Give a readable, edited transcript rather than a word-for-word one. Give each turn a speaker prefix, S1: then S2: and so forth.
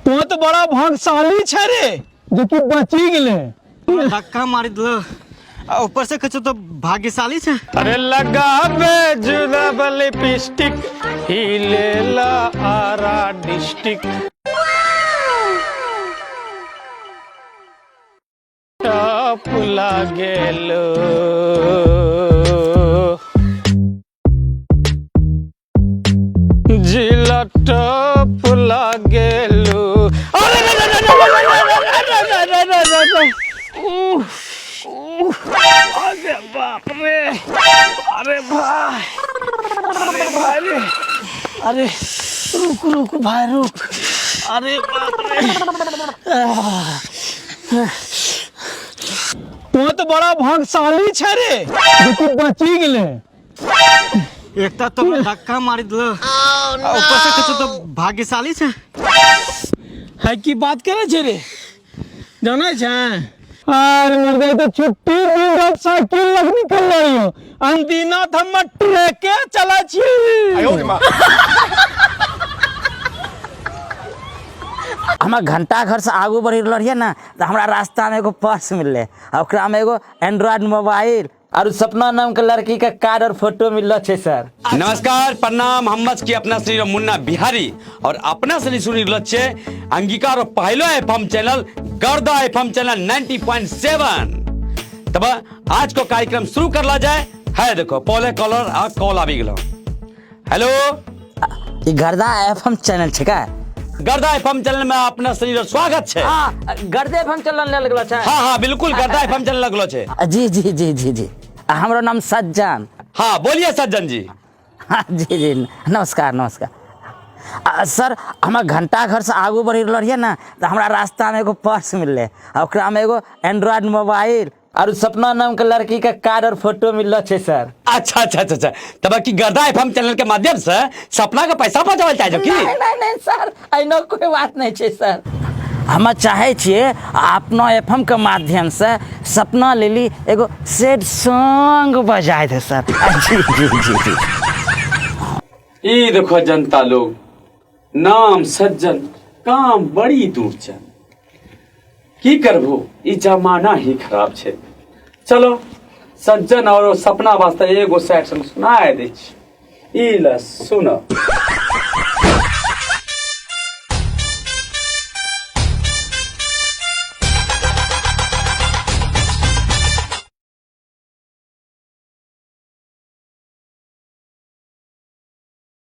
S1: तू तो बड़ा भाग्यशाली छै रे जे कि बची गेले।
S2: धक्का मारि दिलो आ ऊपर से कहै तो भाग्यशाली छै।
S1: अरे लगाबे जुलाब लिपस्टिक, हिलेला आरा डिस्ट्रिक्ट, टॉप लागेलो, जिला टॉप लागेलो। अरे रे रे रे रे रे रे रे रे रे रे। उफ, उफ, अरे बाप रे, अरे भाई, अरे भाई रे, अरे रुक रुक भाई रुक, अरे बाप रे। तू तो बड़ा भाग्यशाली छै रे जे कि बची गेले।
S2: एकटा तो धक्का मारि दिलो आ ऊपर से कहै तो भाग्यशाली छै।
S1: है की बात करे छै रे, जानै छै? अरे मर्दे, तो छुट्टी दिन रात साइकिल लग निकल रही हो, अनदिना तो हम ट्रके चला छी।
S3: हमरा घंटा घर से आगू बढ़ि रहल रहियै ने तऽ हमरा रास्तामे एगो पर्स मिललै आ ओकरामे एगो एंड्रॉयड मोबाइल और सपना नाम के लड़की के कार्ड और फोटो मिललो छै सर।
S4: नमस्कार, प्रणाम। हम की अपना श्री मुन्ना बिहारी और अपना श्री सुनी रहल छियै अंगिका और पहलो एफएम चैनल गर्दा एफएम चैनल 90.7। तब आज को कार्यक्रम शुरू करला जाए है। देखो पहले कॉलर आ कॉल आबि गेलो। हेलो।
S3: ई गर्दा एफएम चैनल छै का?
S4: गर्दा एफएम चैनल में अपना शरीर स्वागत छै।
S3: हाँ, गर्दे एफएम चैनल ले लगलो छै।
S4: हाँ हाँ, बिल्कुल गर्दा एफएम चैनल लगलो छै।
S3: जी जी जी जी जी, हमरो नाम सज्जन।
S4: हाँ बोलिए सज्जन जी।
S3: हाँ जी जी, नमस्कार नमस्कार। सर, हमरा घंटा घर से आगू बढ़ि रहल रहियै ने तऽ हमरा रास्तामे एगो पर्स मिललै आ ओकरामे एगो एंड्रॉयड मोबाइल और सपना नाम के लड़की के कार्ड और फोटो मिललो छै सर।
S4: अच्छा अच्छा अच्छा अच्छा, तब की गर्दा एफएम चैनल के माध्यम से सपना के पैसा पहुंचावल चाहे की?
S3: नहीं नहीं नहीं सर, एनो कोई बात नहीं छै सर। हम चाहे छियै अपना एफएम के माध्यम से सपना लेली एगो सैड सॉन्ग बजाय दे सर। जी जी जी जी।
S4: ई देखो जनता लोग, नाम सज्जन काम बड़ी दूर चल, की करबो, ई जमाना ही खराब छै। चलो सज्जन और सपना वास्ते एगो सैड सॉन्ग सुनाए दै छी, ई ल सुनो।